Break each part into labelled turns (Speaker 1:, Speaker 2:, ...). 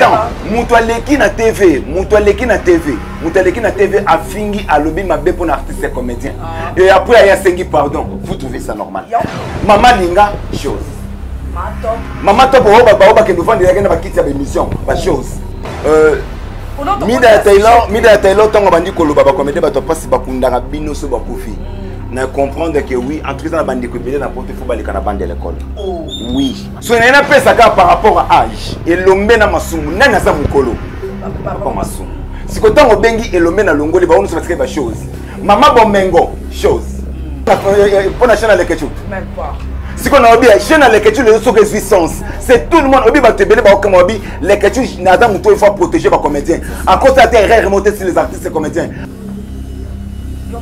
Speaker 1: Attends, moto aleki na TV, moto aleki na TV, moto aleki na TV afingi alobi mabe pour artiste comédien. Ah. Et après aya sengi pardon, vous trouvez ça normal? Mama linga chose. Mama top oyo ba ba kende vendre yaka na ba kiti ya émission, ba chose. Euh Mida ya Taylor, Mida ya Taylor tango bandi koloba ba comédien bato pasi bakundaka bino so bakufi. Na comprendre que oui, en tout cas na bandi ko ebele na porte faut baleka na bande de l'école. Oh. Oui. So na napesa kaka par rapport à âge. Elombe na masumu nani aza mukolo? Papa masumu. Siko tango bengi elombe na longoli ba onso batikali ba chose. Mama bomengo chose. Mpo na chaîne ya Leketchou.
Speaker 2: Même pas.
Speaker 1: Siko na obi chaîne ya Leketchou lelo soki ezwi sens. C'est tout le monde obi bato ebele baokama obi Leketchou naza moto il faut protéger ba comédiens. À cause ya te erreur remonter sur les artistes et comédiens.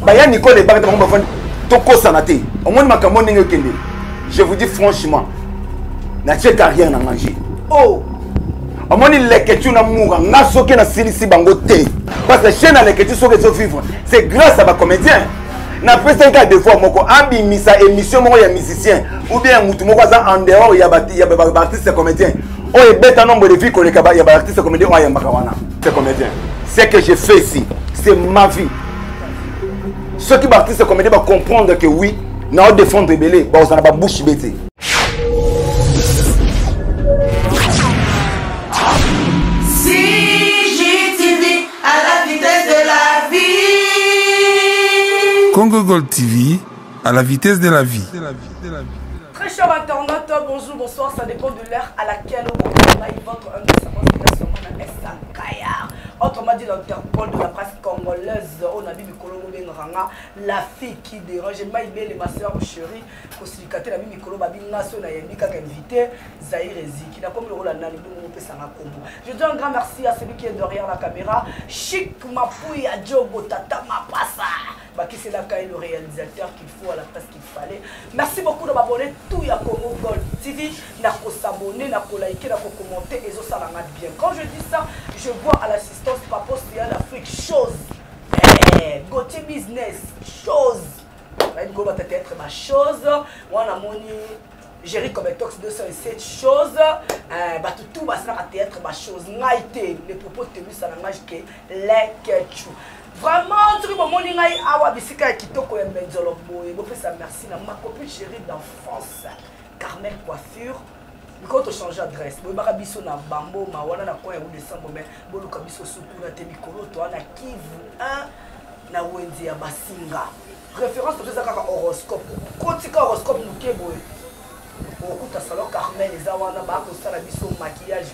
Speaker 1: Baya Nicole ebaka te bango bafandi tokosana te. Omoni makambo ndenge ekende. Je vous dis franchement, natie carrière na ngai.
Speaker 2: Oh.
Speaker 1: Omoni Leketchou na Mura nga soki nasilisi bango te. Parce que chaîne ya Leketchou soki ezo vivre, c'est grâce à ba comédiens. napesaki kaka devoir moko abimisa émission moko ya musicien ou bien ya mutu moko aza en dehors ya baartiste comédien oyo ebeta nombre de vie koleka ya baartiste comédien oyo ayambaka wana c'est comédien ce que je fais ici c'est ma vie soki baartiste comédien bacomprendre que oui nao défendre ebele bakozala na babouche be te.
Speaker 3: CGTV à la vitesse de la vie.
Speaker 4: Congo Gold TV à la vitesse de la vie.
Speaker 2: Très cher internaute, bonjour, bonsoir, ça dépend de l'heure à laquelle vous regardez votre un de Sankaya. Autrement dit, l'Interpol de la presse congolaise, on a vu Mikolo Ranga, la fille qui dérange, Maïbele, ma soeur chérie, kosilika te na bi mikolo babi nga so na yembi kaka invité Zaire Eziki na komi lokola nani bongo mopesa nga kombo. Je dis un grand merci à celui qui est derrière la caméra, Chic Mapouya Djogo Tata Mapasa. Bakiselaka est le réalisateur qu'il faut à la place qu'il fallait. Merci beaucoup de m'abonner tout ya Congo Gold TV, na ko s'abonner, na ko liker, na ko commenter et ça la bien. Quand je dis ça, je vois à l'assistance Papo Sia l'Afrique chose. Eh, Gauthier Business chose. Nayebi koyeba tete être ma chose wana moni Jerry Cometox 207 chose euh, bato tout basalaka théâtre ba chose ngai te les propos tenus na ngai ke leketchu vraiment soki bomoni ngai awa bisika ya kitoko ya mbenzolo boye bopesa merci na ma copine chérie d'enfance Carmel Coiffure mikolo tochange adresse boyebaka biso na bamboma wana na coin ya décembre mais boluka biso sukuna te mikolo toa na Kivu 1 na wenze ya basinga référence tozo eza kaka horoscope kotika horoscope moke boye okuta salon Carmel eza wana bakosala biso maquillage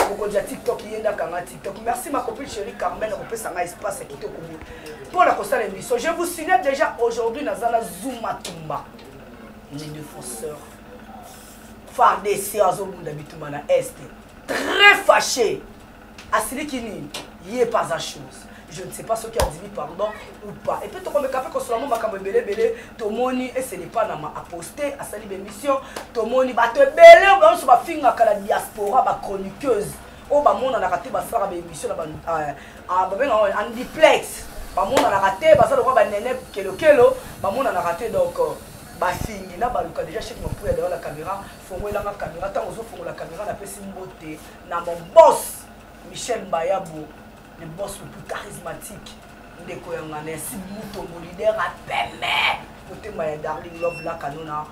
Speaker 2: mokonzi ya tiktok ye nde akanga tiktok merci ma copine chérie Carmel akopesa ngai espace ya kitoko boye mpo na kosala émission. Je vous signale déjà aujourd'hui naza na Zuma Tumba le défenseur FARDC azobunda bitumba na est très fâché asiliki nini ye pas aza chose je ne sais pas soki andimi pardon ou pas et puis tokomeka mpe kosola mo makambo ebele ebele tomoni esele panama aposte asali bémission tomoni bato ebele banso bafingaka na diaspora bachroniqueuse oyo bamonanaka te basalaka baémission na babengaka en duplex bamonanaka te baza lokola banene kelokelo bamonanaka te donc bafingi na baluka déjà chef mapuya derrière la caméra fongolelanga caméra ntango ozofongola caméra napesi mbote na mon boss Michel Mbayabo le boss le plus charismatique ndeko ya ngana ya Sid Mutombo leader ya pembe motema ya Darling Love Lakanona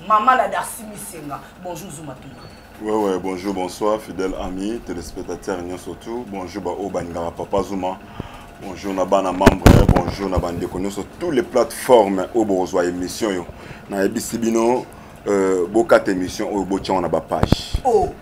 Speaker 2: mama na Darcy Misenga. Bonjour Zuma Tumba.
Speaker 5: Ouais, ouais, bonjour, bonsoir, fidèles amis, téléspectateurs, surtout. Bonjour, ba o Papa Zuma. Bonjour, na bana membre, bonjour, na bande sur toutes les plateformes au bozwa émission yo. Na yebisi bino bokata émission oyo botia na ba page.
Speaker 2: Oh.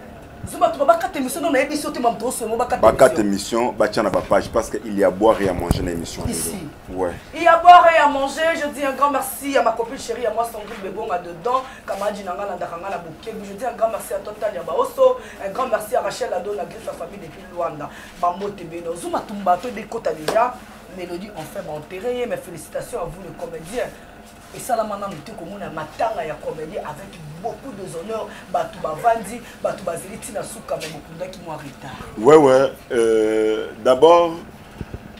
Speaker 2: Zuma Tumba bakata émission non na yebisi te mamto somo bakata
Speaker 5: Bakata émission, batia na ba page parce que il y a à boire et à manger na émission.
Speaker 2: Ici.
Speaker 5: Ouais.
Speaker 2: Il y a à boire et à manger. Je dis un grand merci à ma copine chérie, à moi Sandrine Bebonga dedans, Kamadji Nanga na Dakanga na Bokebu. Je dis un grand merci à toi Tania Baoso, un grand merci à Rachel Ado na Griffe la famille depuis Luanda. Bambo Tebeno. Zuma Tumba to dekota déjà. Mélodie enfin m'a enterré, mais félicitations à vous les comédiens. Et ça là maintenant nous komona matanga ya comédie avec beaucoup de honneurs, batu bavandi, batu bazeli tina suka mais bokundaki mwa retard.
Speaker 5: Ouais ouais, d'abord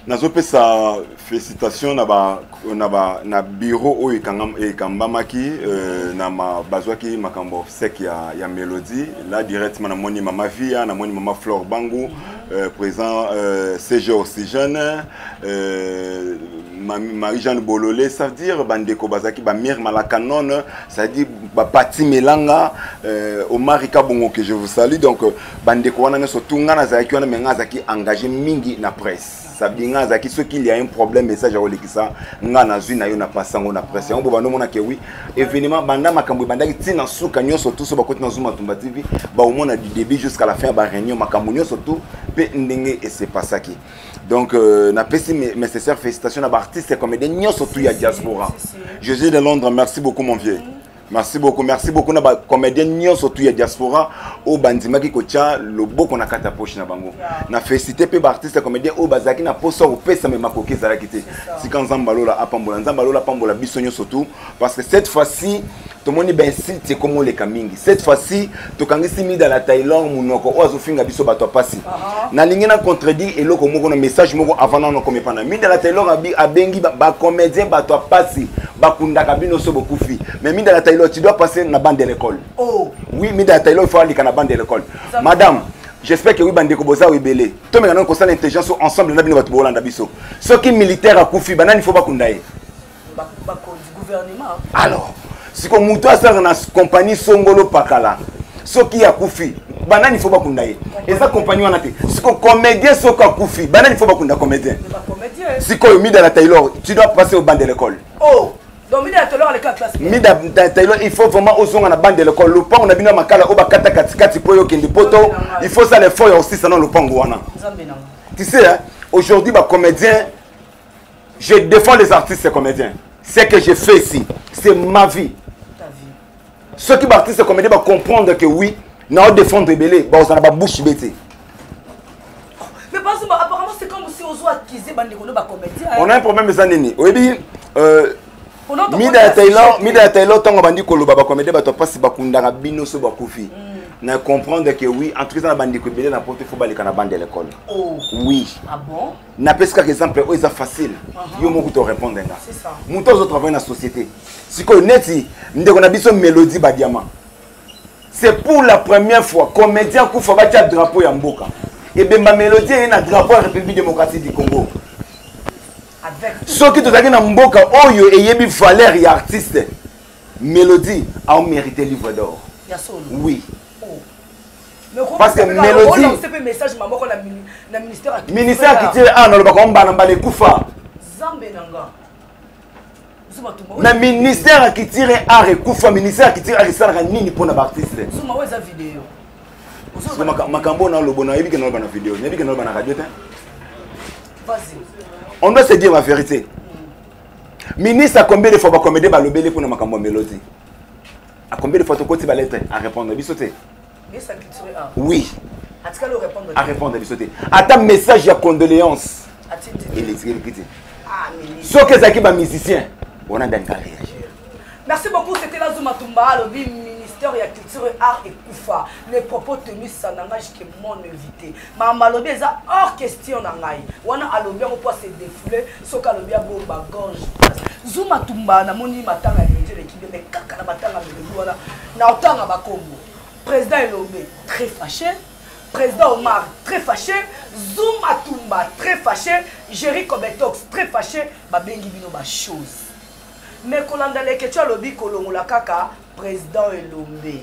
Speaker 5: Nazopesa félicitation na ba na ba na bureau oyo ekambamaki na ma, bazwaki makambo sec ya Mélodie. Là directement namoni mama Via, namoni mama Flore Bangu, président CG Oxygène, Marie-Jeanne Bololé, ça veut dire bandeko bazaki ba Mire Malakanon, ça veut dire ba Pati Melanga, Omar Kabongo que je vous salue. Donc bandeko wana nyonso tout nga nazalaki wana, mais nga azalaki engagé mingi na presse. Ça veut dire nga azalaki soki il y a un problème, message ya kolekisa nga nazwi na yo na pasango na presse. Yango bo bando mona ke oui, événement banda makambo ebandaki ntina suka nyonso tout so bakoti na Zuma Tumba TV, ba omona du début jusqu'à la fin ba réunion makambo nyonso tout pe ndenge ese pasaki. Donc napesi mes sincères félicitations na ba artistes et comédiens nyonso tout ya diaspora. Jésus de Londres, merci beaucoup mon vieux. Merci beaucoup, merci beaucoup na ba comédien nyonso tout ya diaspora o bandimaki kotia loboko na kata poche na bango. Na félicité pe ba artiste comédien o bazaki na poso ko pesa me makoki ezalaki te. Sika Nzambe alola apambola, Nzambe alola apambola biso nyonso tout parce que cette fois-ci tomoni ba insulte comme oleka mingi. Cette fois-ci tokangisi mida la Thaïlande munoko o azofinga biso bato pasi. Na lingi na contredire eloko moko na message moko avant na komi pana. Mida la Thaïlande abi abengi ba comédien bato pasi bakundaka bino so bokufi. Mais Mida la Thaïlande, tu dois passer na bande de l'école.
Speaker 2: Oh.
Speaker 1: Oui, Mida la Thaïlande, il faut aller na bande de l'école. Madame, j'espère que oui bande ko boza ebele. To menga non kosala intelligence ensemble na bino bato bolanda biso. Soki militaire akufi banani faut bakunda ye.
Speaker 2: Ba ba gouvernement.
Speaker 1: Alors, siko muto asala na compagnie Songolo Pakala. Soki akufi, banani faut bakunda ye. Eza compagnie wana te. Siko comédien soki akufi, banani faut bakunda comédien.
Speaker 2: Ba comédien.
Speaker 1: Siko Mida la Taylor, tu dois passer au banc de l'école.
Speaker 2: Oh. Donc Mida Taylor à l'école classe.
Speaker 1: Mida Taylor, il faut vraiment ozonga na bande de l'école. Lopango na bino makala oba kata katikati po yo kende poto. Il faut ça les fois aussi ça dans lopango wana. Tu sais hein, aujourd'hui ba comédien, je défends les artistes et comédiens. Ce que je fais ici, c'est ma vie.
Speaker 2: Ta vie.
Speaker 1: Ceux qui artistes et comédiens vont comprendre que oui, na défendre belé, ba ozana ba bouche bête.
Speaker 2: Mais parce que apparemment c'est comme si on soit accusé bande de ba comédien.
Speaker 1: On a un problème ça nini. Oyebi Mida Taylor, Mida Taylor tango bandi koloba ba comédien bato pasi bakundaka bino so bakufi. Na comprendre que oui, en tout cas na bandi ko belé na porte faut baleka na bande de l'école.
Speaker 2: Oh.
Speaker 1: Oui.
Speaker 2: Ah bon?
Speaker 1: Na pesi kaka exemple oyo eza facile. Yo moko to répondre nga.
Speaker 2: C'est ça.
Speaker 1: Muto ozo travailler na société. Sikoyo neti ndeko na biso Mélodie ba diamant. C'est pour la première fois comédien kufa batia drapeau ya mboka. Ebemba Mélodie ye na drapeau ya République démocratique du Congo.
Speaker 2: Avec
Speaker 1: soki tozalaki na mboka oyo eyebi valeur ya artiste, Mélodie a mérité livre d'or.
Speaker 2: Ya solo.
Speaker 1: Oui.
Speaker 2: Oh. Mais comment
Speaker 1: Parce que
Speaker 2: ça peut
Speaker 1: Mélodie
Speaker 2: pas on lancer message maman na na ministère ya
Speaker 1: Ministère ya culture, ah, na lobaka mbana mbala ekufa.
Speaker 2: Zambe nanga. Zuma tumba.
Speaker 1: Na ministère ya culture art ekufa, ministère ya culture art esalaka nini mpona ba artiste?
Speaker 2: Zuma oyo eza vidéo.
Speaker 1: Parce que makambo na lobo na yebi ke na loba na vidéo, na yebi ke na loba na radio te.
Speaker 2: Vas-y.
Speaker 1: On doit se dire la vérité. Ministre a combien de fois ba comédien ba lobele pour na makambo Mélodie? A combien de fois to koti ba lettre à répondre biso te?
Speaker 2: Ministre culture A.
Speaker 1: Oui.
Speaker 2: Atikali répondre.
Speaker 1: À répondre biso te. Ata message ya condoléance.
Speaker 2: Atindi.
Speaker 1: Il est écrit.
Speaker 2: Ah, ministre.
Speaker 1: Soki ezalaki ba musicien, on a d'en réagir.
Speaker 2: Merci beaucoup, c'était la Zuma Tumba, alobi ministère ya culture art et kufa. Les propos tenus ça n'engage que mon invité. Mama alobi eza hors question na ngai. Wana alobi yango po se défouler, soki alobi abomba gorge. Zuma Tumba na moni matanga ya Mélodie l'équipe mais kaka na matanga Mélodie wana na otanga ba kombo. Président Elombe très fâché. Président Omar très fâché, Zuma Tumba très fâché, Jerry Kobetox très fâché, ba bengi bino ba chose. Mais kolanda leke tu alobi kolongola kaka président Elombe.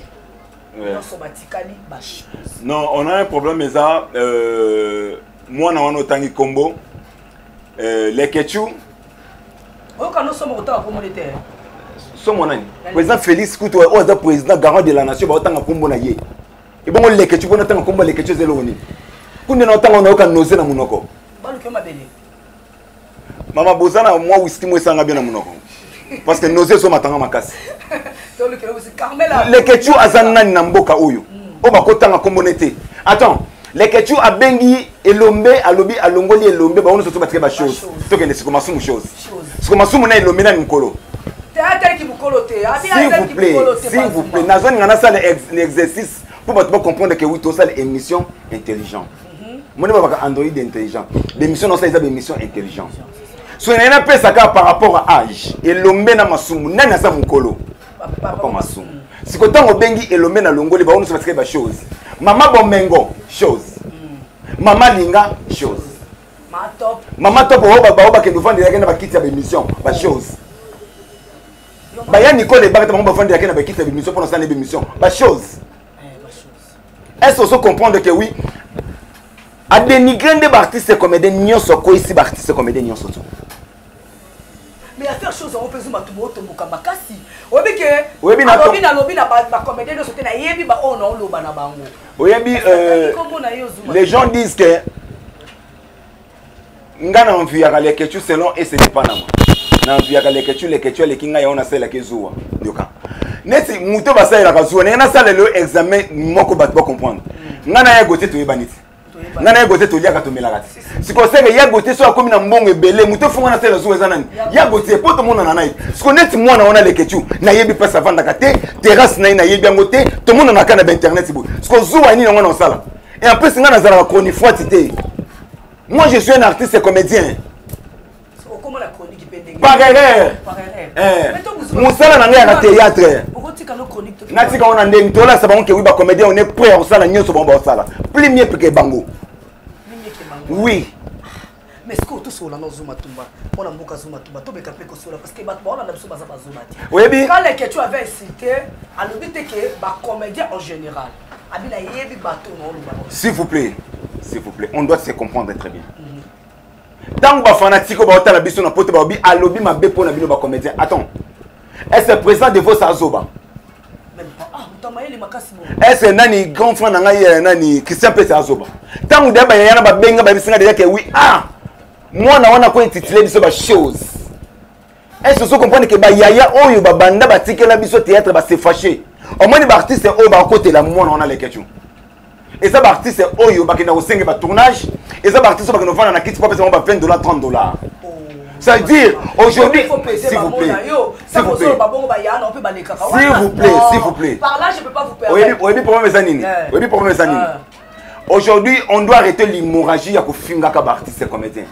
Speaker 5: Ouais.
Speaker 2: Non, so batikali ba chose.
Speaker 5: Non, on a un problème mais ça moi na wana otangi kombo Leketchou.
Speaker 2: Oyoka no somo kotanga kombo te.
Speaker 1: Somo nani? Président Félix Kutu oyo aza président garant de la nation ba otanga kombo na ye. Et bongo Leketchou pona tanga kombo Leketchou zelo ni. Kunde na otanga na yoka noze na munoko.
Speaker 2: Baluki mabele.
Speaker 1: Mama bozana moi whisky moi sanga bien na munoko. Parce que nausée so matanga makasi.
Speaker 2: Donc le whisky Carmela.
Speaker 1: Leketchou aza nani na mboka oyo. O ba kotanga kombo nete. Attends, Leketchou abengi Elombe alobi alongoli Elombe ba ono soto batika ba chose. Tokende siko masumu chose. Siko masumu na Elombe na mukolo.
Speaker 2: Théâtre ki mukolo te. Abi
Speaker 1: S'il
Speaker 2: aza
Speaker 1: vous
Speaker 2: ki
Speaker 1: plaît,
Speaker 2: mukolo te,
Speaker 1: s'il vous
Speaker 2: Basuma.
Speaker 1: plaît. Nazoni ngana sala l'exercice pour bato ba comprendre que oui to sala émission intelligent. Moni babaka android intelligent. L'émission na osala eza baémission intelligent. So naye napesaka par rapport à âge. Elombe na masumu nani aza mokolo? Papa masumu. Siko ntango obengi elombe na longoli bango nyonso batikali bachose. Mama bomengo chose. Mama linga chose. Mama top oyo bao bakende ovandelaki na bakiti ya baémission bachose. Baya Nicole ebakata bango bavandelaki na bakiti ya baémission mpona osala na baémission bachose. Est-ce que comprendre que oui a dénigrer nde baartiste comédien nyonso akweyisi baartiste comédien nyonso to
Speaker 2: mais affaire chose yango mpe zuma tubo otomboka makasi oyebi ke oyebi nalobi nalobi na bacomédien nyonso te nayebi baoyo naoloba na bango
Speaker 1: oyebi les gens disent que nga na enviaka lekechu selon et ce n'est pas nama na enviaka lekechu lekechu aleki ngai yango nasalelaki zuwa yoka neti moto basalelaka zuwa ndenge nasalela yo examen moko bato bacomprendre ngai na ya gote toyebani te ngai na ya gote toliaka tomelaka te sikoyo seke ya gote so akomi na mbongo ebele moto efonga nasalela zuwa eza nani ya gote mpo tomonana na ye sikoyo neti mwana wana lekechu nayebi mpasi avandaka te terrasse na ye nayebi yango te tomonanaka na bainternet boye sikoyo zuwa nini yango na osala et en plus ngai nazalaka chronifuati te. Moi, je suis un artiste et comédien. Par erreur. Mosala na ngai ya théâtre. Natika wana ndenge tolasa bango ke oui ba comédien on est prêt à osala nyonso bango baosala. Plus mieux que bango. Oui.
Speaker 2: Mais ce que tosola na Zuma Tumba, mwana mboka Zuma Tumba, tobeka mpe kosola parce que bato baolanda biso baza bazoma te.
Speaker 1: Oyebi?
Speaker 2: Quand les tu avais incité, alobi te que ba comédien en général.
Speaker 1: S'il vous plaît, s'il vous plaît, on doit se comprendre très bien. Tant que fanatique ba biso na poto ba bi alobi mabe pona bino ba comédien. Attends. Est-ce que président de vos azoba? Est-ce que nani grand frère na ngai nani Christian Pese azoba? Tant que ba yana ba benga ba bisinga déjà que oui ah mwana wana ko intituler biso ba chose. Est-ce que vous comprenez que ba yaya oyo ba banda ba tikela biso théâtre ba se fâcher? Omoni ba artiste oyo ba kotela mwana wana lekechu. Eza ba artiste oyo ba kenda kosenge ba tournage, eza ba artiste ba kenda vanda na kiti pa pesa ba 20 dollars 30 dollars. Ça veut dire aujourd'hui s'il vous plaît, s'il vous plaît, s'il vous plaît, s'il vous plaît.
Speaker 2: Par là je peux pas vous permettre.
Speaker 1: Oyebi problème eza nini? Oyebi problème eza nini? Aujourd'hui, on doit arrêter l'hémorragie ya kofingaka ba artiste comédien.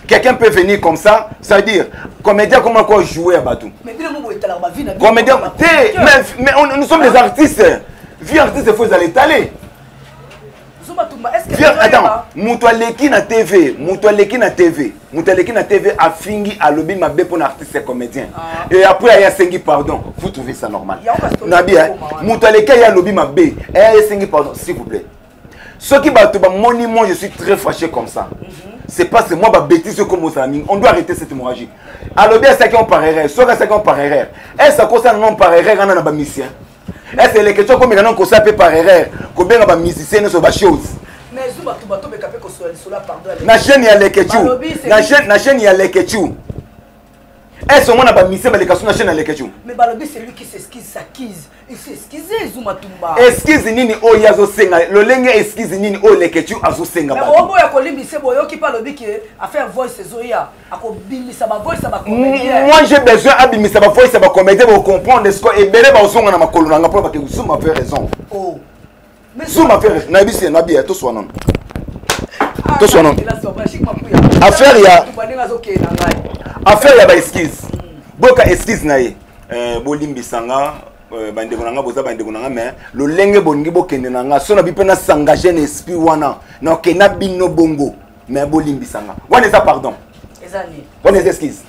Speaker 1: Quelqu'un peut venir comme ça, ça veut dire, comédien, comment quoi jouer à Batou?
Speaker 2: Mais
Speaker 1: comédien, mais on, nous sommes des artistes. Vie artiste, il faut aller étaler. Attends, moto aleki na TV, moto aleki na TV, moto aleki na TV afingi alobi mabe pour artiste comédien. Et après aya sengi pardon, vous trouvez ça normal? Nabi, moto aleki aya alobi mabe, aya sengi pardon, s'il vous plaît. Ceux qui battent, moni, moi je suis très fâché comme ça. C'est parce que moi, bah, bêtise comme ça, on doit arrêter cette hémorragie. Alors bien, ça qui on par erreur, soit ça qui on par erreur. Est-ce que ça non par erreur, on a pas mission. Est-ce que les questions comme il y en a qu'on s'appelle par erreur, combien on va musicien, nous sommes choses.
Speaker 2: Mais Zuma Tumba, to beka pe ko sola pardon.
Speaker 1: Na chaîne ya Leketchou. Na chaîne ya Leketchou. Est-ce qu'on a pas misé les questions na chaîne ya Leketchou?
Speaker 2: Mais balobi c'est lui qui s'excuse, s'accuse. Il s'excuse Zuma Tumba.
Speaker 1: Excuse nini oyo azo senga lolenge excuse nini oyo Leketchou azo senga
Speaker 2: ba. Mais obo ya kolimbise boyo ki pa lobi ke affaire voice ezoya akobimisa ba voice ba comédien.
Speaker 1: Moi j'ai besoin abimisa ba voice ba comédien pour comprendre ce que ebele ba ozonga na makolo na nga pour ba ke Zuma fait raison.
Speaker 2: Oh.
Speaker 1: Mais Zuma fait raison. Na bisi na biya to swa non. To swa non. Affaire ya affaire ya ba excuse. Boka excuse na ye. Bolimbisa nga bandeko na nga boza bandeko na nga mais lolenge bolingi bokende na nga so na bi mpe na s'engager na esprit wana na okenda bino bongo mais bolimbisa nga wana eza pardon wana eza excuse.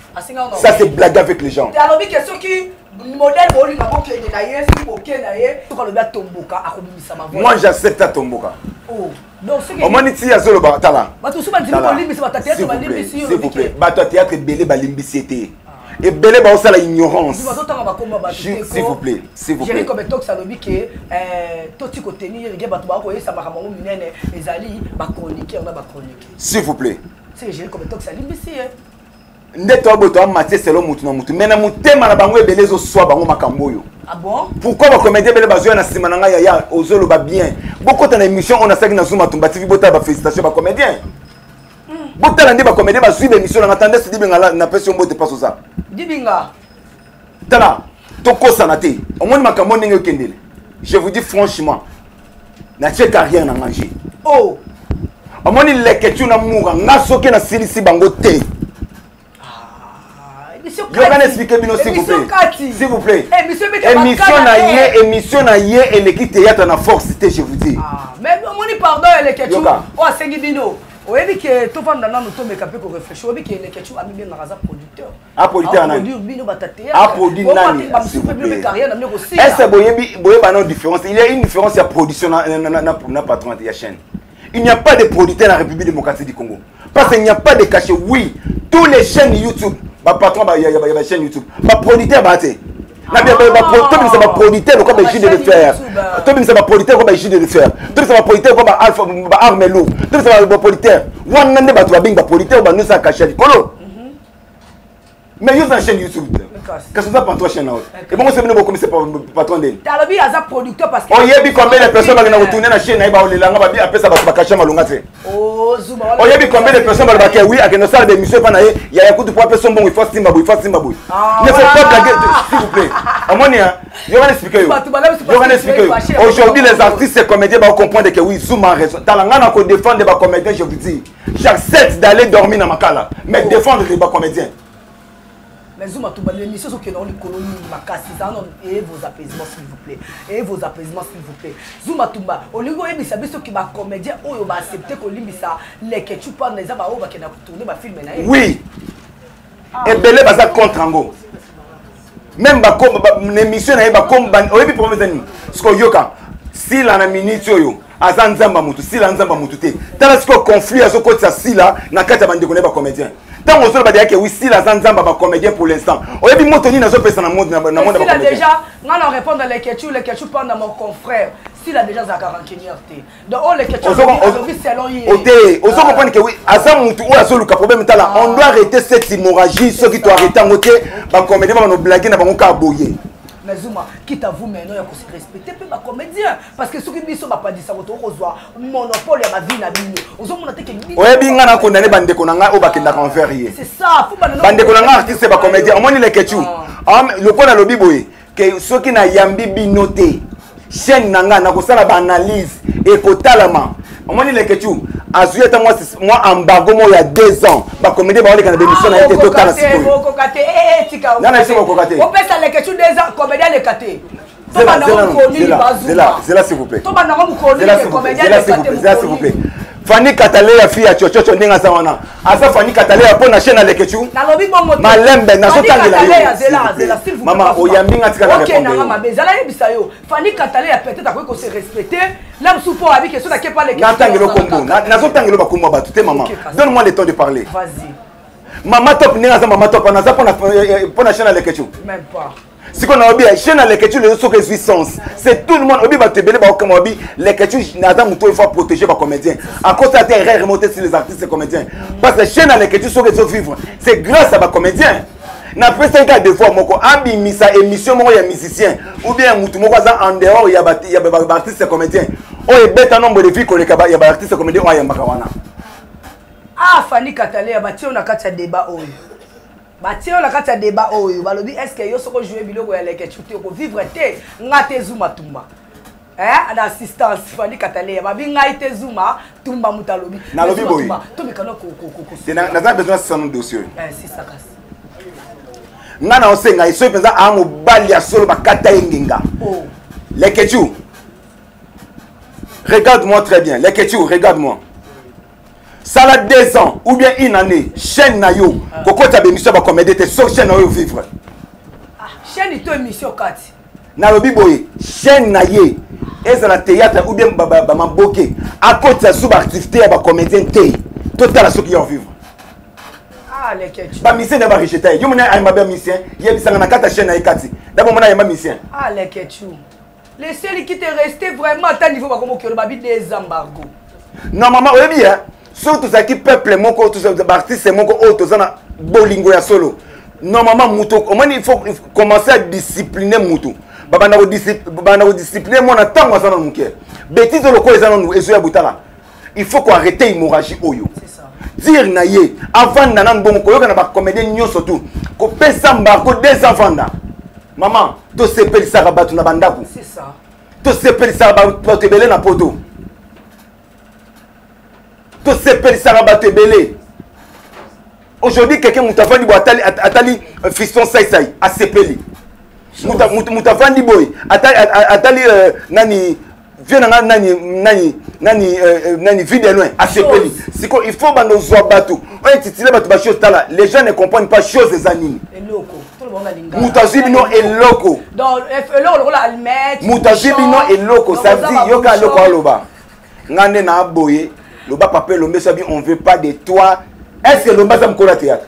Speaker 1: Ça c'est blague avec les gens.
Speaker 2: Alobi ke soki modèle bolinga bokende na ye soki bokende na ye soki alobi atomboka akobimisa ma
Speaker 1: voix. Moi j'accepte atomboka.
Speaker 2: Oh. Donc soki
Speaker 1: omoni ti azoloba tala.
Speaker 2: Bato soki bandimi kolimbisa bato ya théâtre balimbisi yo.
Speaker 1: S'il vous plaît, bato ya théâtre ebele balimbisi ye te. Ebele baosala ignorance.
Speaker 2: Bazotanga bakomba bato te.
Speaker 1: S'il vous plaît, s'il vous plaît.
Speaker 2: Jerry Kobetox alobi ke toti kotenir rigueur bato bakoyesa makambo yango minene ezali ba chroniqueur na ba chroniqueur.
Speaker 1: S'il vous plaît.
Speaker 2: C'est Jerry Kobetox alimbisi ye.
Speaker 1: Nde to boto amatie selon mutu na mutu mais na motema na bango ebele ezoswa bango makambo oyo.
Speaker 2: Ah bon?
Speaker 1: Pourquoi ba comédien ebele bazoya na nsima na ngai yaya ozoloba bien? Bokota na émission oyo nasalaki na Zuma Tumba TV botala ba félicitations ba comédien. Botala nde ba comédien bazwi ba émission na nga tendance dibinga la na pesi yo mbote paso za.
Speaker 2: Dibinga.
Speaker 1: Tala tokosana te. Omoni makambo ndenge okendele. Je vous dis franchement, na tie carrière na nga nje.
Speaker 2: Oh.
Speaker 1: Omoni Leketchou na Mura, nga soki nasilisi bango te. Yoka na expliquer bino, s'il vous plaît. S'il vous plaît. Émission na ye, émission na ye eleki théâtre na force te, je vous dis.
Speaker 2: Ah, mais omoni, pardon ya Leketchou oyo asengi bino, oyebi ke tovanda nanu, tomeka mpe korefléchir. Oyebi ke Leketchou amibengaka aza producteur.
Speaker 1: Aproducteur nani?
Speaker 2: Aproduire bino bata théâtre.
Speaker 1: Aproduire nani?
Speaker 2: Bamosusu mpe bino mpe carrière na bino kosila.
Speaker 1: Est-ce boyebi, boyeba non différence? Il y a une différence ya production na patron ya chaîne. Il n'y a pas de producteur dans la République démocratique du Congo parce qu'il n'y a pas de cachet. Oui, tous les chaînes YouTube, ba patron ba ya ba chaîne YouTube, ba producteur ba te na bien tobimisa ba producteur lokola ba Jus de fer, tobimisa ba producteur lokola ba Jus de fer, tobimisa ba producteur lokola ba Alpha, ba Arme Lourd, tobimisa ba producteur wana nde bato babengi ba producteur, banosa cachet likolo. Mais yo oza na chaîne YouTube te, kasi oza patron chaîne na yo. Ebongo se bino bokomisa patron ndeni?
Speaker 2: Talobi aza producteur parce que
Speaker 1: Oyebi combien de personnes bakenda kotourne na chaîne na ye, baolelanga babi apesa bato bacachet malonga te? Oyebi combien de personnes balobaka oui, akende osala bémission epa na ye, yaya kutu po apesa mbongo ifo simba boye, ifo simba boye? Ne faut pas blaguer, s'il vous plaît. Omoni, yo wana expliquer yo, yo wana expliquer yo. Aujourd'hui, les artistes et comédiens comprendre que oui, Zuma a raison. Tala, nga na kodéfendre bacomédien, je vous dis, j'accepte d'aller dormir na makala, mais défendre les bacomédiens.
Speaker 2: Mais Zuma Tumba, l'émission ezokende yango likolo mingi makasi. Ezala nano, ayez vos apaisements, s'il vous plaît, ayez vos apaisements, s'il vous plaît. Zuma Tumba, olingi oyebisa biso ki bacomédien oyo baaccepte kolimbisa Leketchou Panda eza baoyo bakenda kotourne bafilme na ye?
Speaker 1: Oui, ebele baza contre yango. Même na émission na ye, oyebi problème eza nini? Sikoyo yoka, Sila na minute oyo aza nzambe ya motu, Sila nzambe ya motu te. Tala sikoyo conflit azokotisa Sila na kati ya bandeko na ye bacomédien. Ntango ozoloba deyake wi, Sila aza nzambe ya bacomédien pour l'instant, oyebi moto nini azopesa na monde, na monde ya
Speaker 2: Sila déjà, nga na répondre Leketchou, Leketchou Panda, mon confrère, Sila déjà azalaka rancunière te. Donc oyo Leketchou alobi selon ye.
Speaker 1: Ote ozo comprendre que oui, aza mutu oyo azoluka problème. Tala, on doit arrêter cette hémorragie. Soki to arrêter yango te, bacomédien babano blague na bango kaka boye.
Speaker 2: Mais Zuma, quitte à vous maintenant ya kose respecter mpe bacomédien, parce que soki biso bapadisako, tokozwa monopole ya bavie na bino. Ozomona te ke
Speaker 1: Oyebi, nga na condamné bandeko na ngai oyo bakendaka envers ye.
Speaker 2: C'est ça, faut
Speaker 1: Bandeko na ngai artiste, bacomédien, omoni Leketchou, lokola alobi boye ke soki nayambi bino te, chaîne na ngai nakosala baanalyse ekotalama. Omoni Leketchou azwi ata mwa embargo moko ya 2 ans, bacomédien baoleka na bémission na ye te. Totala sikoyo.
Speaker 2: Okoka te, tika.
Speaker 1: Nana biso bakoka te.
Speaker 2: Opesa Leketchou 2 ans, comédien aleka te.
Speaker 1: Zela, zela, s'il vous plaît.
Speaker 2: Zela,
Speaker 1: zela, s'il vous plaît. Fani Kataleya, fille ya Chochocho, ndenge aza wana, aza Fani Kataleya mpo na chaîne ya Leketchou.
Speaker 2: Nalobi bongo.
Speaker 1: Malembe, nazotangela yo. Mama, oyambi nga, tika na
Speaker 2: répondre. Mabe ezala, yebisa yo, Fani Kataleya peut-être akoki kose respecter la mosusu mpo abi question nake pa.
Speaker 1: Natangela kombo, nazotangela bakombo ya bato te. Mama, donne-moi le temps de parler.
Speaker 2: Vas-y.
Speaker 1: Mama Top, ndenge aza Mama Top wana, aza mpo na chaîne ya Leketchou?
Speaker 2: Même pas.
Speaker 1: Sikoyo nayobi ya chaîne ya Leketchou lelo, soki ezwi sens, c'est tout le monde. Oyebi bato ebele baokama, babi Leketchou naza moto oyo faut protéger bacomédien, akosala te erreur mo te sur les artistes et comédiens, parce que chaîne ya Leketchou soki ezovivre, c'est grâce à bacomédien. Napesaki kaka devoir moko: abimisa émission moko ya musicien ou bien ya mutu moko aza en dehors ya baartiste comédien oyo ebeta nombre de vie koleka ya baartiste comédien oyo ayambaka wana.
Speaker 2: Ah, Fani Kataleya, batie yo na kati ya débat oyo, batie yo na kati ya débat oyo. Balobi, est ce que yo soki ojoue biloko ya Leketchou te, okovivre te? Nga te, Zuma Tumba, eh, na assistance Fani Kataleya, babi ngai te, Zuma Tumba moto alobi.
Speaker 1: Nalobi boye.
Speaker 2: Tomekana.
Speaker 1: Naza besoin sisano dossier oyo.
Speaker 2: Sisa kasi.
Speaker 1: Nga na osenga ye, soki mpenza aa mobali ya solo, bakata ye ngenga. Leketchou, regarde-moi très bien. Leketchou, regarde-moi. Sala 2 ans ou bien une année, chaîne na yo kokota bémission ya bacomédie te, soki chaîne na yo vivre.
Speaker 2: Ah, chaîne to émission kati?
Speaker 1: Nalobi boye, chaîne na ye, ezala théâtre ou bien bamaboke, akotisa su baactivité ya bacomédien te, totala soki yo vivre.
Speaker 2: Ah, Leketchou.
Speaker 1: Bamisien na barejeta ye. Yo mona ayamba ba misien, yebisanga na kati ya chaîne na ye kati dabo mona ayamba misien.
Speaker 2: Ah, Leketchou, le seul qui te restait vraiment, ata niveau bakomokiolo, babi des embargo.
Speaker 1: Non mama, oyebi ya soki tozalaki peuple moko, baartiste moko oyo toza na bolingo ya solo, normalement moto omoni, il faut commencer à discipliner moto. Babanda kodiscipline mwana ntango aza nanu moke. Bétise lokola eza nanu ezoya botala, il faut koarrêter hémorragie oyo. Dire na ye avanda nanu bongo, koyoka na bacomédien nyonso tu, kopesa embargo 2 ans, vanda mama. Tosepelisaka bato na bandako, tosepelisaka bato ebele na poto. Tosepelisaka bato ebele. Aujourd'hui, quelqu'un moto avandi boye atali, atali euh, fiston saisai asepeli. Moto avandi boye atali, atali euh, nani vieux na nga nani nani nani euh, euh, nani vie de loin asepeli. Siko il faut bando zwa bato oyo intitulé bato ba chose tala les gens ne comprennent pas chose eza nini. Moto azwi bino eloko. Moto azwi bino eloko ça dit yoka eloko aloba. Nga nde na boye loba papa elombe sobi on veut pas de toi. Est-ce que elombe aza mokolo ya théâtre?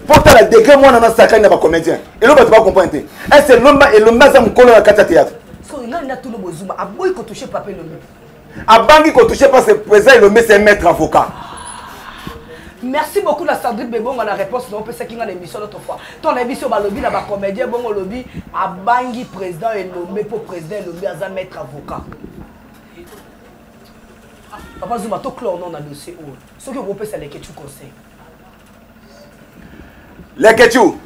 Speaker 1: Mpo tala degré mwana na sakani na bacomédien eloko bato bacomprendre te. Est-ce elomba elombe aza mokolo na kati ya théâtre?
Speaker 2: Aboyi kotouche papa elombe.
Speaker 1: Abangi kotouche parce que président elombe c'est un maître avocat.
Speaker 2: Merci beaucoup la Sandrine Bebonga la réponse na opesaki nga na émission l'autre fois. Ton na biso balobi na ba comédien bongo lobi abangi président Elombe po président Elombe aza maître avocat. Papa Zuma to clore non na dossier oyo. Soki okopesa Leketchou conseil.
Speaker 1: Leketchou.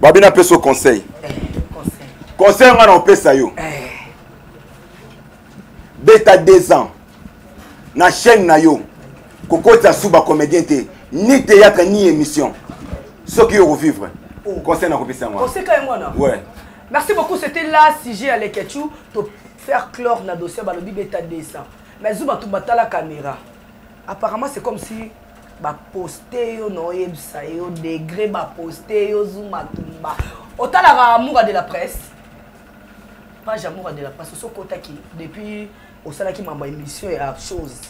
Speaker 1: Babi na peso conseil.
Speaker 2: Eh, conseil.
Speaker 1: Conseil nga na opesa yo.
Speaker 2: Eh.
Speaker 1: Beta 2 ans na chaîne na yo kokotisa su ba comédien te ni théâtre ni émission soki yo revivre.
Speaker 2: Oh.
Speaker 1: Conseil na kopesa yango.
Speaker 2: Conseil ka yango wana.
Speaker 1: Ouais.
Speaker 2: Merci beaucoup, c'était là sujet à Leketchou to faire clore na dossier balobi beta 200. Mais Zuma tumbata la caméra. Apparemment c'est comme si ba poster yo no yebisa yo degré ba poster yo Zuma tumba. Otalaka amour de la presse. Page amour de la presse osokotaki depuis osalaki mambo émission ya chose.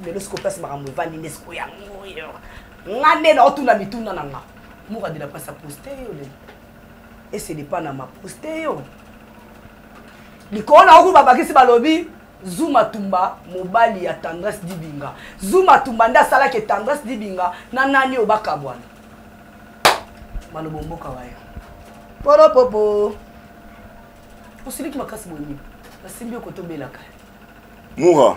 Speaker 2: Lelo siko place makambo evandi nde siko yango oyo. Nga nde naotuna mituna na nga. Amour de la presse a poster yo lelo. Et ce n'est pas na ma poster yo. Likolo na oku babakisi balobi Zuma Tumba mobali ya Tendresse Dibinga. Zuma Tumba nde asalaki Tendresse Dibinga na nani oyo bakabwana. Malobo mboka wayo. Poropopo. Osiliki makasi boye nini? Nasimbi yo kotobelaka.
Speaker 1: Moura.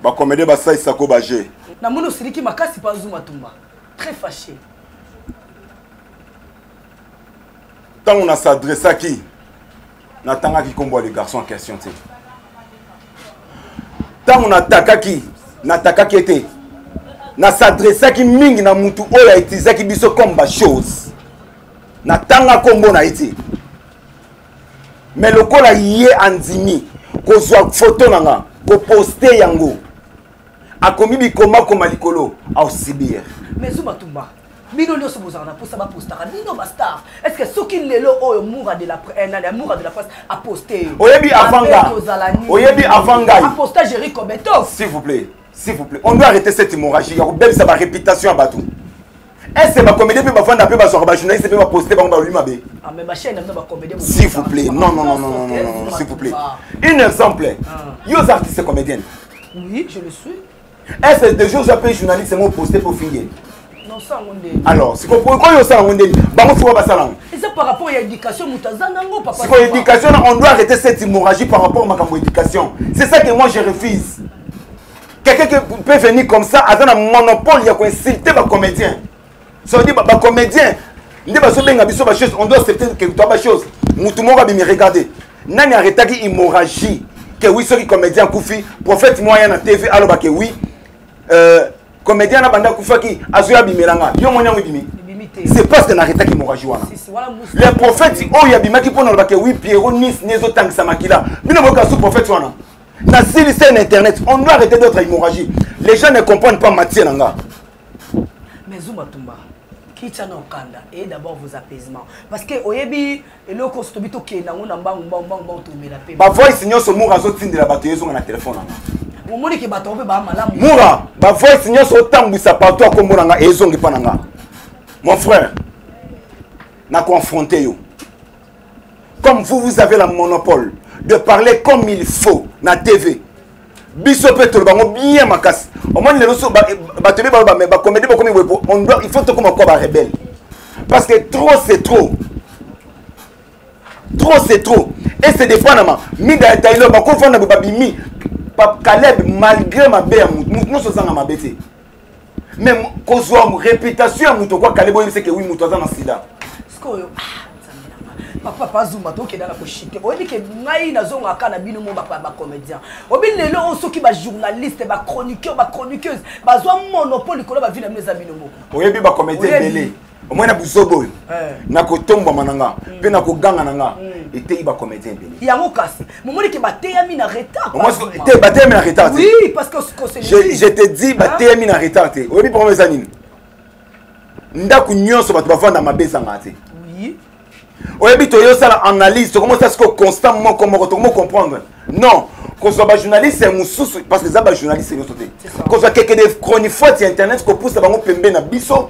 Speaker 1: Ba comédien ba salisa ko ba jeu.
Speaker 2: Namoni osiliki makasi pa Zuma Tumba. Très fâché.
Speaker 1: Ntango na s'adressaki natangaki nkombo ya le garçon en question te. Ntango natakaki natakaki ete na s'adressaki mingi na mutu oyo autilisaki biso comme ba chose. Natanga nkombo na ye te. Mais lokola ye andimi kozwa photo na nga koposte yango akomi bikomakoma likolo ausibir.
Speaker 2: Mais Zuma Tumba, bino nyonso bozalaka na mposa bapostaka bino ba star. Est-ce que soki lelo oyo Moura de la nani, Moura de la presse a posté yo?
Speaker 1: Oyebi avant
Speaker 2: Mabe
Speaker 1: nga.
Speaker 2: kozala nini?
Speaker 1: Oyebi avant ngai.
Speaker 2: A posta Jerry Kobeto.
Speaker 1: S'il vous plaît, s'il vous plaît. On doit arrêter cette hémorragie. Ya kobebisa ba réputation ya bato. Est-ce que ba comédien pe bafanda pe bazwaka ba journaliste pe ba poster bango ba mabe?
Speaker 2: Ah mais ba chaîne na ba comédien.
Speaker 1: S'il vous plaît. Non non non non non non non, s'il vous plaît. Un exemple.
Speaker 2: Ah.
Speaker 1: Yo artiste comédienne.
Speaker 2: Oui, je le suis.
Speaker 1: Est-ce que des jours j'appelle journaliste moi poster pour finir?
Speaker 2: Non, ça on dit.
Speaker 1: Alors, c'est pourquoi yo ça on dit bango faut ba sala.
Speaker 2: Et ça par rapport à l'éducation mutaza nango papa.
Speaker 1: C'est quoi l'éducation, on doit arrêter cette hémorragie par rapport à makambo éducation. C'est ça que moi je refuse. Quelqu'un qui peut venir comme ça, a un monopole, il y a quoi insulter ba comédien. Ça veut dire ba comédien, nde baso benga biso ba chose, on doit accepter que toi ba chose. Mutu moko abimi regarder. Nani arrêtaki hémorragie que oui soki comédien kufi, prophète moyen na TV aloba que oui. Comédien na banda kufaki azo ya bimelanga. Yo moni yango ebimi. C'est parce que narrêtaki hémorragie wana.
Speaker 2: Si, si, voilà, mousse.
Speaker 1: Les prophètes oyo abimaki pona loba que oui Pierrot Nice nezo tangisa makila. Bino boka sous prophète wana. Na silise na internet, on doit arrêter d'autres hémorragies. Les gens ne comprennent pas Mathieu Nanga.
Speaker 2: Mais Zuma Tumba, qui tient au Kanda et d'abord vos apaisements. Parce que oyebi eloko sotobi to kenda ngo na mbangu mbangu mbangu mbangu to mela pe.
Speaker 1: Ba voice nyonso Moura azo tindela bato yezo na téléphone nanga.
Speaker 2: Omoni ke bato pe ba malamu.
Speaker 1: Moura, ba voice nyonso otambwisa partout akombo nanga ezongi pa nanga. Mon frère, na confronter yo. Comme vous, vous avez la monopole de parler comme il faut na TV. Biso pe toloba ngo bien makasi. Omoni lelo so ba bato be ba mais ba comédie ba komi wepo, on doit il faut to koma quoi ba rebelle. Parce que trop c'est trop. Trop c'est trop. Et c'est des fois nama mida tailo ba ko fanda ba bimi. Pa Caleb malgré ma be mutu mutu no so zanga ma bete. Mais kozwa réputation ya mutu kwa Caleb oyebise que oui mutu aza na sida.
Speaker 2: Sikoyo, ah, nzambe na nga. Papa pazuma tokenda na koshite. Oyebi ke ngai nazongaka na bino mo bacomédien. Obi lelo oyo soki bajournaliste, bachroniqueur, bachroniqueuse bazwa monopole likolo ba vie na bino eza bino moko.
Speaker 1: Oyebi bacomédien ebele omoi na buzoba oyo
Speaker 2: Eh.
Speaker 1: na kotombwama na nga mpe na koganga na nga eteyi bacomédien ebele.
Speaker 2: Yango kasi momoni ke bateyami na retard.
Speaker 1: Omoi
Speaker 2: Pazuma.
Speaker 1: te bateyami na retard te.
Speaker 2: Oui, parce que qu'on se le
Speaker 1: Je,
Speaker 2: dit.
Speaker 1: je te dis bateyami na retard te. Oyebi problème eza nini? Ndako nyonso bato bavanda mabe ezanga te.
Speaker 2: Oui.
Speaker 1: Oyebi toyosala analyse, tokomosala sikoyo constat moko moko, tokomo comprendre non kozwa bajournaliste mosusu parce que eza bajournaliste nyonso te,
Speaker 2: C'est ça.
Speaker 1: kozwa keke de chronifote ya internet kopusa bango pembe na biso,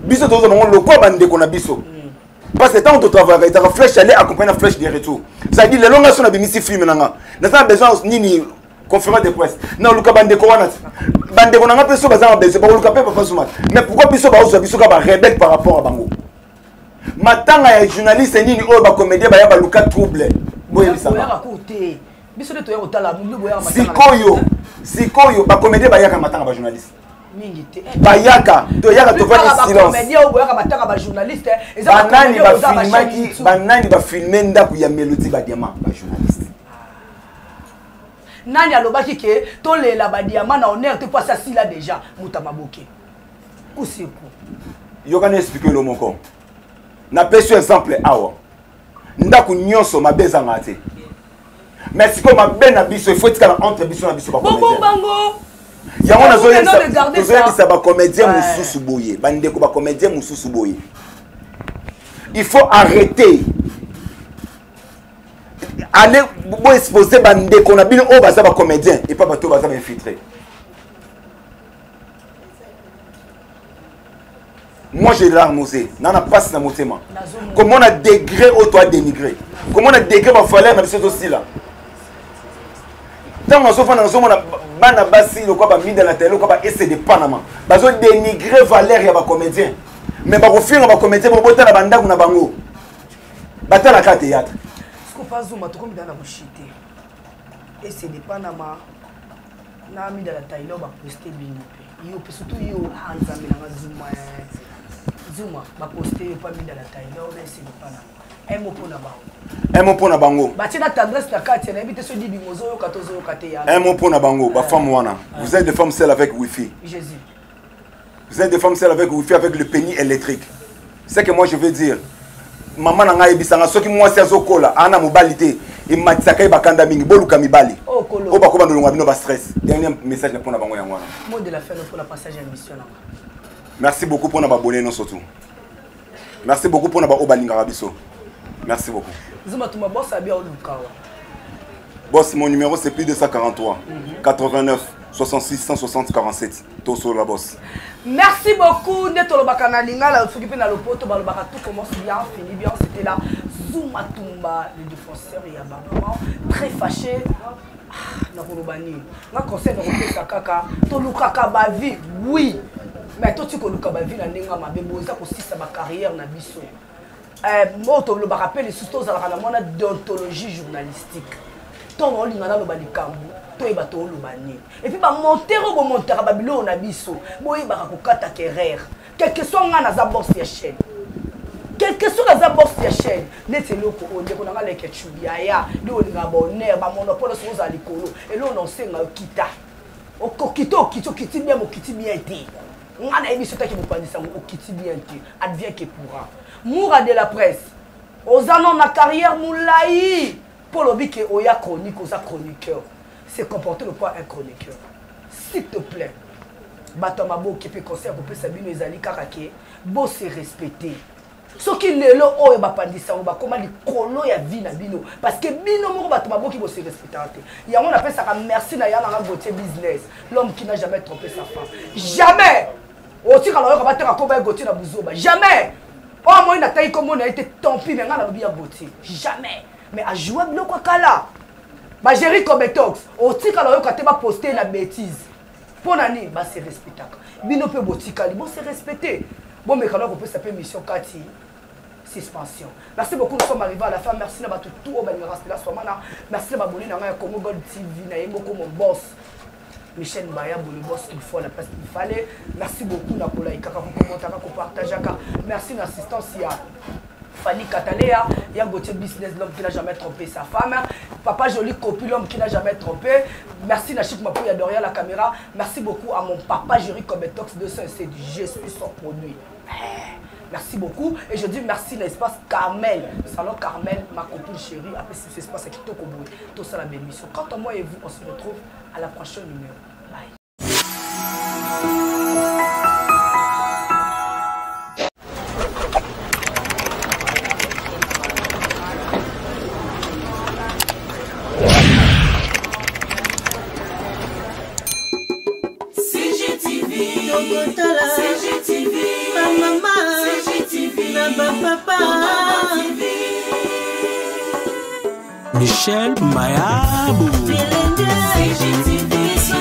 Speaker 1: biso tozwa bango lokola bandeko na biso, parce que ntango totravaillaka ezaka flèche aller accompagné na flèche de retour. C'est-à-dire lelo nga so nabimisi film na nga, naza na besoin nini? Conférence de presse, naluka bandeko wana te, bandeko na nga mpe so baza na besoin bakoluka mpe papa Zuma. Mais pourquoi biso baozwa biso kaka barebelle par rapport à bango? Matanga ya journaliste nini oyo bacomédien baya baluka trouble? Boyebisanga.
Speaker 2: Boyaka ku te, biso nde toya kotala bino boyaka matanga na
Speaker 1: Sikoyo sikoyo bacomédien bayaka matanga bajournaliste?
Speaker 2: Mingi te.
Speaker 1: Bayaka, toyaka, tovandi silence.
Speaker 2: Bacomédien oyo boyaka matanga bajournaliste eza
Speaker 1: Banani
Speaker 2: bacomédien oyo boza
Speaker 1: bafilmaki?
Speaker 2: bachaîne YouTube.
Speaker 1: Banani bafilme ndako ya Mélodie Badiama? Bajournaliste.
Speaker 2: Nani alobaki ke tolela badiama na honneur te mpo asi asila déjà moto ya maboke kusiku?
Speaker 1: Yoka na explique elo moko, napesi yo exemple awa. Ndako nyonso mabe ezangaka te, mais sikoyo mabe na biso ifo etikala entre biso na biso bacomédien.
Speaker 2: Bobombango.
Speaker 1: Yango
Speaker 2: Vous venez de garder ça.
Speaker 1: Nazoyebisa bacomédien mosusu boye, bandeko bacomédien mosusu boye, il faut arrêter aller boexpose bandeko na bino oyo baza bacomédien epa bato oyo baza bainfiltré. Moi, j'ai larmes aux yeux, nana mpasi na motema komona degré oyo toa dénigré, komona degré bafalere na biso ezosila. Ntango nazofanda nazomona bana basi lokwa bamida na tele, lokwa ba ese de Panama, bazodénigre valeur ya bacomédien, mais bakofinga bacomédien bo botala bandako na bango batalaka théâtre.
Speaker 2: Siko pazuma tokomi na koshite ese de Panama na mida na Taylor baposte bino mpe yo mpe surtout yo. Ah, Nzambe nanga, Zuma, eh. Zuma baposte yo mpa mida na Taylor na ese de Panama, un mot mpona bango.
Speaker 1: Un mot mpo na bango.
Speaker 2: Batie na tendresse na kati, nayebi te so dibingo ozoyoka to ozoyoka te ya.
Speaker 1: Un mot mpo na bango, bafemme wana, vous êtes des femmes seules avec wifi.
Speaker 2: Jésus.
Speaker 1: Vous êtes des femmes seules avec wifi, avec le pénis électrique. C'est que moi je veux dire, mama na ngai ayebisanga soki mwasi azokola ana mobali te, ematisaka ye bakanda mingi. Boluka mibali
Speaker 2: Oh, kolo.
Speaker 1: oyo bakobanda olonga bino bastress. Dernier message na mpona bango yango wana.
Speaker 2: Mot de la fin mpona passage ya mission nanga.
Speaker 1: Merci beaucoup mpona babone nyonso tout. Merci beaucoup mpona baoyo balingaka biso. Merci beaucoup.
Speaker 2: Zuma tuma boss abi oluka wa.
Speaker 5: Boss, mon numéro, c'est plus 243 89 66 160 47. Toso la boss.
Speaker 2: Merci beaucoup. Nde tolobaka na lingala, soki mpe na lopoto balobaka tout commence bien, finit bien. C'était là Zuma Tumba, le défenseur ya bamama très fâché. Ah, nakoloba nini? Nga conseil nakopesa kaka, tolukaka bavie, oui, mais toti koluka bavie na ndenge ya mabe boza kosisa bacarrière na biso. Oyo tolobaka mpe lisusu, tozalaka na mwana déontologie journalistique. Ntongo olinga naloba likambo, toyeba tooloba nini. Et puis bamontere oyo bomontaka babiloko na biso, boyebaka kokata kerere. Quelque soit ngai naza boss ya chaîne, quelque soit naza boss ya chaîne, neti eloko oyo ndeko na ngai leke chu yaya nde olingaka bahonneur bamonopole, soki ozala likolo eloko na osenga yo kita okokita, okiti, okiti bien, okiti bien te. Ngai nayebi so taki mopanzi sango, okiti bien te, advient que pourra. Moura de la presse, oza non na carrière molai mpo olobi ke oya chronique, oza chroniqueur, se comporter lokola un chroniqueur, s'il te plaît. Bato ya maboki mpe conseil ya kopesa bino ezali kaka ke bose respecter. Soki lelo oyo bapandisango bakóma likolo ya vie na bino, parce que bino moko bato maboki bose respectaka te. Yango napesaka merci na ya nanga Gautier Business, l'homme qui n'a jamais trompé sa femme. Jamais otikala oyoka bateka komba ya Gautier na buzoba, jamais. Oyo amoi natangi kombo na ye te, tant pis, mais ngai nalobi ya Gautier jamais. Mais ajoua biloko ya kala bagéri Cobetox, otikala oyoka te baposte na bêtise. Mpo na nini? Base respectaka. Bino mpe botikali bose respecte, bomekana kopesa mpe mission kati suspension. Merci beaucoup, nous sommes arrivés à la fin. Merci na bato tout oyo balingaka Stela Swamana. Merci na baboni na ngai ya Congo Gold TV, na ye moko mon boss Michel Mbayabo, le boss qu'il faut à la place qu'il fallait. Merci beaucoup na kolaikaka, kokommentaka, kopartageaka. Merci na assistance ya Fanny Catalea, ya Gauthier Business, l'homme qui n'a jamais trompé sa femme. Papa Joli Copie, l'homme qui n'a jamais trompé. Merci Nachik Mapouya derrière la caméra. Merci beaucoup à mon papa Jerry Cobetox 207. Je suis son produit. Eh, merci beaucoup. Et je dis merci l'espace Carmel. Salon Carmel, ma copine chérie. Après cet espace à Kitoko Tout ça la bémission. Quant à moi et vous, on se retrouve à la prochaine numéro. Bye.
Speaker 3: CGTV, bamama, CGTV, na bapapa,
Speaker 6: Michel Mayabou.
Speaker 3: CGTV.